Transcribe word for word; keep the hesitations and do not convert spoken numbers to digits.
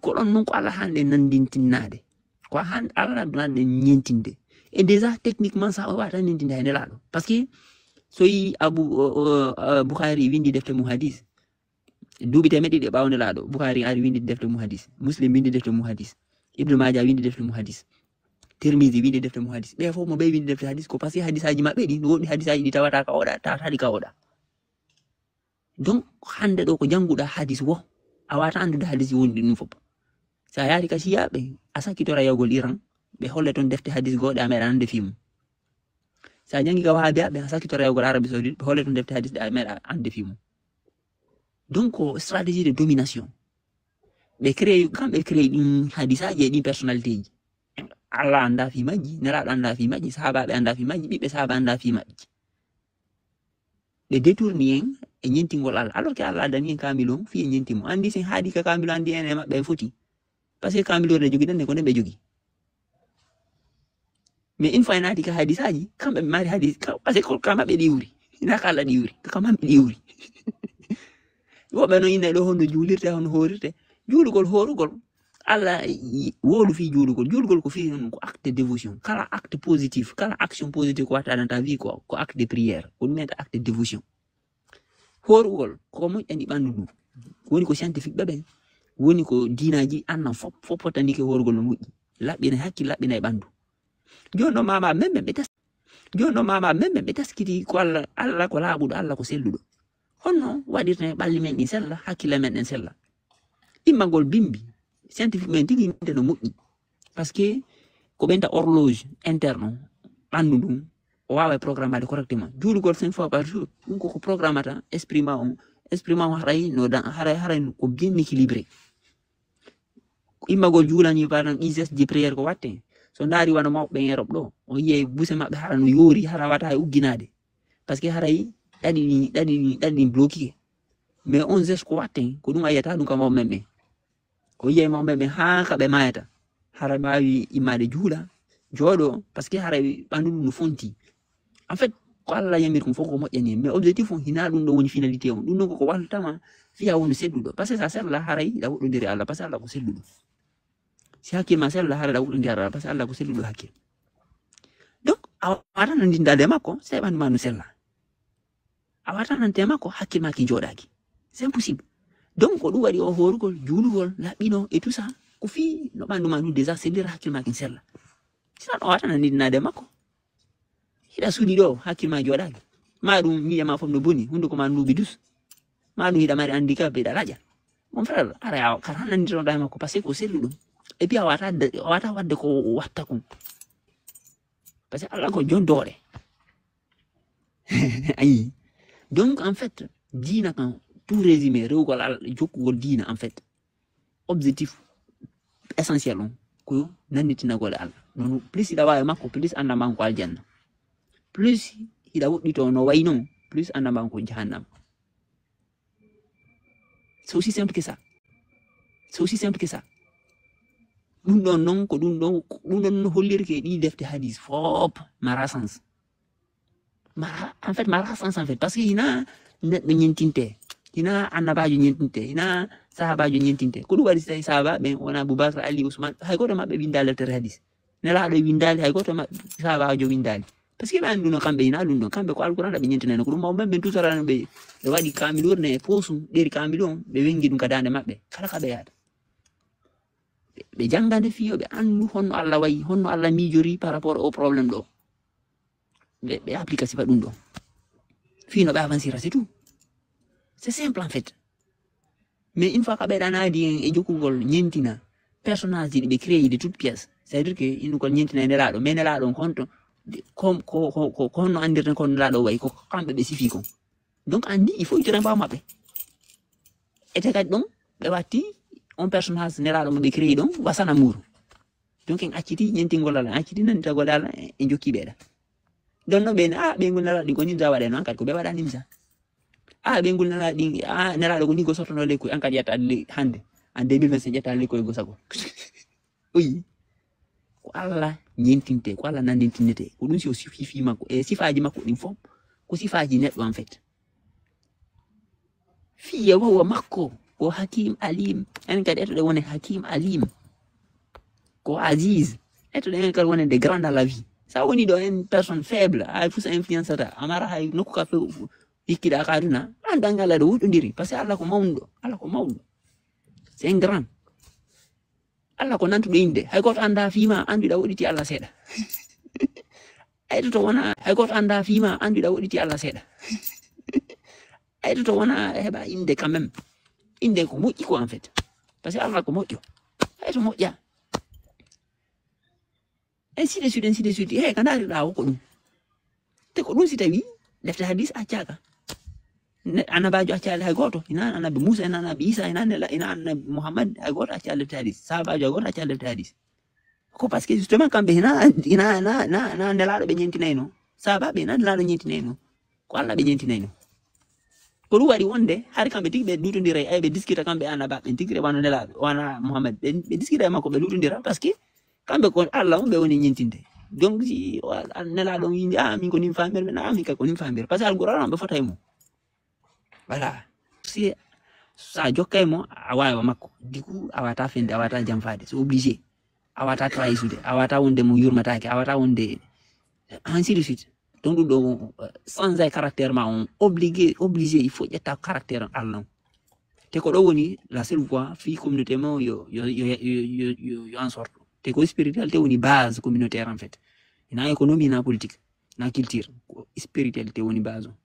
Ko ɗon non ko Allah hande nandintinnaade. Ko han Allah dunan ɗen ñentinde. E déjà techniquement ça o wata nentinde hay nelaaɗo. Parce que so yi Abu, o, o, o, Bukhari windi defte mu hadis. Duuɓi temeɗe ɗiɗi ɓaawo nelaaɗo. Bukhari ari windi defte mu hadis. Muslim windi defte mu hadis. Ibnu Majah windi defte mu hadis. Tirmidhi windi defte mu hadis. Ɓe fof mo ɓe windi defte hadis ko parce que hadisaji maɓɓe ɗi, no woɗɗi hadisaji ɗi tawata ka oɗa, tawata ɗi ka oɗa. Donc, hande ɗo ko jannguɗa hadis wo, a wata anndude hadis woni ɗum fof. Sa yaari ka Shiyaɓe, a sakkitora yawgol Iran, ɓe holle toon defte hadis goo ɗe a meeɗa annde fii mum. Sa janngi ka Wahabiyaɓe, a sakkitora yawgol Arabie Saoudite, ɓe holle toon defte hadis ɗe a meeɗa annde fii mum. Donc, ko stratégie de domination. Ɓe créé, kamɓe créé ɗin hadisaji e ɗin personnalité ji. Allah annda fii majji, Nelaaɗo annda fii majji, sahabaɓe annda fii majji, ɓiɓɓe sahaba annda fii majji. Ɓe détourni en e ñentingol Allah. Alors que Allah addani en kaamil on, fii en ñenti mo. Anndi sen haaɗi ka kaamil on, anndi en e maɓɓe en foti. Parce que kaamil on ɓe jogi ɗon, ko nden ɓe jogi. Mais une fois en naati ka hadisaaji, kamɓe ɓe mari hadis, ka, parce que ko ka maɓɓe ɗi wuri. Ina ka Allah ɗi wuri, ka maɓɓe ɗi wuri. Woɓɓe no inna ɗo honno juulirte, honno hoorirte. Juulugol, hoorugol. Allah yi-, wowlu fii juulugol. Juulugol ko fii non ko acte de dévotion. Kala acte positif, kala action positive ko watta dans ta vie ko, ko acte de prière. Ko ɗum wiyata acte de dévotion. Hoorugol ko moƴƴani ɓanndu ndu. Woni ko scientifique ɓe ɓen. Woni ko diinaaji annan fof, fof pottanike hoorugol no moƴƴi. Laɓɓina hakkil, laɓɓina e ɓanndu. Jooni ɗo mama men men ɓe tas-, jooni ɗo mama men men ɓe taskiti ko Allah, Allah ko laaɓuɗo, Allah ko selluɗo. Honno waɗirten ɓalli men ɗin sella, hakkille men ɗen sella? Immagol bimbi, scientifique men tigi nde no moƴƴi. Parce que ko ɓenta horloge interne on, ɓanndu ndun, o waaway programmade correctement. Juulugol cinq fois par jour, ɗum koko programmata esprit ma on, esprit ma on haray no dan-, haray, haray ko bien équilibré. Immagol juulani, par exemple, ɗi geste de prière ko watte. So ndaari wano mawɓe ɓen Europe ɗo, on yiyay buse maɓɓe hara no yoori, hara wata e ugginaade. Parce que haray ɗaɗi ɗin, ɗaɗi ɗin, ɗaɗi ɗin bloqué. Mais on geste ko watte, ko ɗum a yiyata ɗum ka mawɓe men ɓen. Ko yiyay mawɓe men ɓen haa ka ɓe maayata. Hara ɓe waawi immaade juula, jooɗo, parce que haray ɓanndu ndun no fonti. En fait, ko Allah yamiri kon fof ko moƴƴani en. Mais objectif on, hina ɗum ɗo woni finalité on. Ɗum ɗon koko wallitama fii a wonu selluɗo. Parce que sa sella, haray hiɗa woɗɗondiri Allah, parce que Allah ko selluɗo. Si hakkil ma sella, haray hiɗa woɗɗondiri Allah, parce que Allah ko selluɗo hakkil. Donc, a wata nandindaade e makko, si ɓanndu ma no sella. A wata nande e makko, hakkil ma kin jooɗaaki. C'est impossible. Donc, ko ɗum waɗi o hoorugol, juulugol, laɓɓino, et tout ça. Ko fii no ɓanndu ma ndun déjà sellira, hakkil ma kin sella. Sinon, a wata nandindaade e makko. Hiɗa suuɗi ɗo, hakkil ma jooɗaaki. Ma ɗum, ñiiƴe ma fof no boni, hunduko ma nuuɓi dus. Ma ɗum hiɗa mari handicap, hiɗa laƴa. Mon frère, ara a, kala nanditoɗa e makko, parce que ko selluɗo. Et puis a wata de-, a wata waɗde ko watta kon. Parce que Allah ko jon doole. Ayi. Donc, en fait, diina kan, tout résumé, rewugol Allah, jokkugol diina, en fait. Objectif essentiel on ko nanditinagol e Allah. Non, plus hiɗa waawi makko, plus annda ma ko aljanna. Plus hiɗa woɗɗito no wayi non, plus annda ma ko jahannama. C'est aussi simple que ça. C'est aussi simple que ça. Ɗum ɗon non ko ɗum ɗon, ɗum ɗon no hollirke ɗi defte hadis fof mara sens. Mara, en fait, mara sens, en fait. Parce que hina neɗɗo ñentinte, hina annabaajo ñentinte, hina sahaabaajo ñentinte. Ko ɗum waɗi si tawi sahaaba ɓen wona Abubakar, Ali, Usman, hay gooto maɓɓe windaali deftere hadis. Nelaaɗo windaali, hay gooto maɓɓe, sahaabaajo windaali. Parce que ɓe annduno kamɓe hina ɗum ɗon. Kamɓe ko Alquran ɓe ñentinani. Ko ɗum mawɓe ɓen tutorano ɓe, ɓe waɗi kaamil wurne e poosum, ɗeri kaamil on, ɓe wengi ɗum ka daande maɓɓe. Kala ka ɓe yaata. Ɓe, ɓe janngande fii yo ɓe anndu honno Allah wayi, honno Allah miijori par rapport au problème ɗo. Ɓe, ɓe applique sifa ɗum ɗo. Fii no ɓe avancira, c'est tout. C'est simple en fait. Mais une fois ka ɓe ɗanaadi en e jokkugol ñentina, personnage ɗi ɓe créé de toute pièce. C'est-à-dire que innugol ñentina e Nelaaɗo, mais Nelaaɗo on honto, ko, ko, ko, ko, ko honno anndirten ko Nelaaɗo wayi, ko kamɓe ɓe sifi kon. Donc, anndi, il faut ittude mbaw maɓɓe. Ete kadi ɗon, ɓe watti on personnage Nelaaɗo mo ɓe créé ɗon, wasana muuru. Donc, en acciti ñentingol Allah, en acciti nanditagol Allah, en, en jokki ɓeeɗa. Ɗon no ɓe, ah, ɓe ngol Nelaaɗo ɗi ko nimsa waɗe, non, kadi ko ɓe waɗa nimsa. Ah, ɓe ngol Nelaaɗo ɗi, ah, Nelaaɗo ko ni ko sottono lekkoy, an kadi ƴetta le-, hannde, en deux mille vingt-cinq ƴetta lekkoy go sago. Oyi. Ko Allah ñentinte, ko Allah nandintinete. Ko ɗum si o sifi fii makko, e sifaaji makko ɗin fof, ko sifaaji neɗɗo en fait. Fii e wawa makko, Ko Hakim Alim. En kadi etoɗen wone Hakim Alim. Ko Aziz. Etoɗen en kadi wone de grand à la vie. Sa woni ɗo en personne faible, a fusa influencata, a mara hay nokku ka fe hikkiɗa ka aduna. An dangala ɗo woɗɗodiri, parce que Allah ko mawɗo, Allah ko mawɗo. C'est un grand. Allah ko nantuɗo inde. Hay goto anda fima, anduɗa woɗɗiti Allah seeɗa. Ay to wona, hay goto anda fima, anduɗa woɗɗiti Allah seeɗa. Ay to wona heɓa inde quand même. Inde ko moƴƴi ko en fait. Parce que Allah ko moƴƴo. Ay to moƴƴa. Ainsi de suite, ainsi de suite. Hey, ka ndaariɗa o ko ɗum. Te ko ɗum si tawi defte hadis accaka. Annabajo accali hay goto. Ina annabi Musa, ina annabi Isa, ina annabi Muhammad, hay goto accali defte hadis. Sahabajo hay goto accali defte hadis. Ko parce que justement kamɓe ina ina ina ina nelaɗo ɓe ñentinayno. Sahabaɓe ina nelaɗo ñentinayno. Ko Allah ɓe ñentinayno. Ko ɗum waɗi wonde hari kamɓe tigi ɓe lutondiray, ay ɓe diskita kamɓe annaba ɓe tigi wano nelaɗo wano Muhammad ɓe diskita e makko ɓe lutondira parce que kamɓe ko Allah on ɓe woni ñentinde. Donc si nelaɗo on yindi a min ko nin famir men a min kay ko nin famir parce que alquran on ɓe fotay mo. Voilà. Si sa jokkay mo a wawa makko diku a wata fende a wata jamfade c'est obligé. A wata trahisude a wata wonde mo yurmatake a wata wonde ainsi de suite. Donc ɗum ɗo sans ay caractère ma on obligé obligé il faut ƴetta caractère Allah on. Te ko ɗo woni la seule voie fi communauté mo yo yo yo yo yo yo en sorte. Te ko spiritualité woni base communautaire en fait. Ina économie ina politique ina culture ko spiritualité woni base on.